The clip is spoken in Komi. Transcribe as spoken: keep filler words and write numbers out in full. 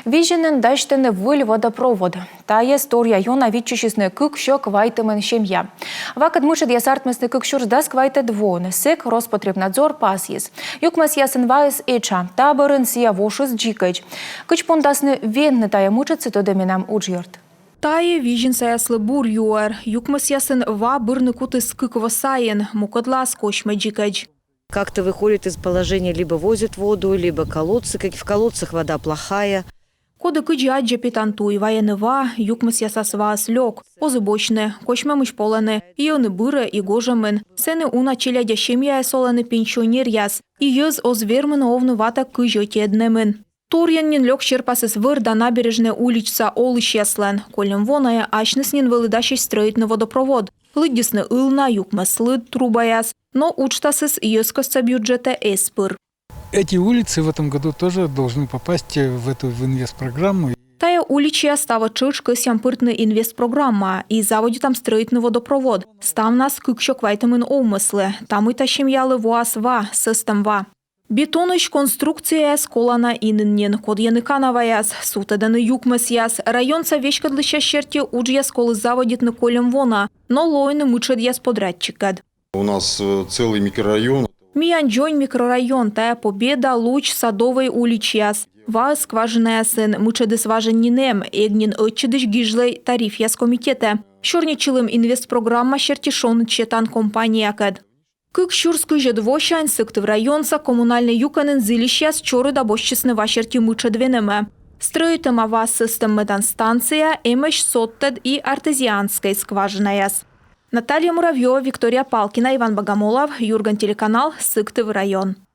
Визинын дасьтӧны выль водопровод. Тайӧс торъя ёна виччысисны кык сё квайтымын семья. Вакыд мытшӧдъяс артмисны кык сюрс дас квайтӧд воын. Сэк Роспотребнадзор пасйис: юкмӧсъясын ваыс этша, та бӧрын сійӧ вошис дзикӧдз. Кыдз пондасны венны тайӧ мытшӧдсӧ, тӧдӧ менам уджъёрт. Тайӧ визинсаяслы бур юӧр. Юкмӧсъясын ва бырны кутіс кык во сайын, мукӧдлаас косьмӧ дзикӧдз. Как-то выходит из положения, либо возят воду, либо колодцы, как в колодцах вода плохая. Коді кыдзи аддзӧ петан туй, вайӧны ва, юкмӧсъясас ваыс лёк. Оз и босьтны, косьмӧмысь полӧны, и ӧні бырӧ, и гожӧмын. Сэні уна челядя семьяяс олӧны, пенсионеръяс. И йӧз оз вермыны овны ватӧг кызь ӧтиӧд нэмын. Торйӧн нин лёк серпасыс Вӧр да Набережнӧй уличса олысьяслӧн. Кольӧм во найӧ асьныс нин вӧлі дасьӧсь стрӧитны водопровод. Лыддисны ылна, юкмӧс лыд, трубаяс. Но уджтасыс йӧзкостса бюджетӧ эз пыр. Эти улицы в этом году тоже должны попасть в эту в инвестпрограмму. Тайӧ уличьяс таво тшӧтш кӧсъям пыртны инвестпрограммаӧ и заводитам стрӧитны водопровод. Ставнас кык сё квайтымын овмӧслы. Та мыйта семьялы воас ва, сӧстӧм ва. Бетонысь конструкцияяс колана инын нин, кодйӧны канаваяс, сувтӧдӧны юкмӧсъяс. Районса веськӧдлысьяс серти, уджъяс коліс заводитны кольӧм во на, но лоины мытшӧдъяс подрядчиккӧд. У нас э, целый микрорайон. Миян дзонь микрорайон, тайӧ Победа, Луч, Садовӧй уличьяс. Ваыс скважинаясын, мытшӧдыс важӧн нин эм, эг нин ӧтчыдысь гижлӧй тарифъяс комитетӧ. Сёрнитчылім инвестпрограмма серти шоныд сетан компаниякӧд. Кык сюрс кызьӧд восянь Сыктыв районса коммунальнӧй юкӧнын зільысьяс чорыда босьтчисны ва серти мытшӧд венӧмӧ. Стрӧитӧма ва сӧстӧммӧдан станция, эмӧсь содтӧд и артезианскӧй скважинаяс. Наталья Муравьёва, Виктория Палкина, Иван Богомолов, «Юрган» телеканал, Сыктыв район.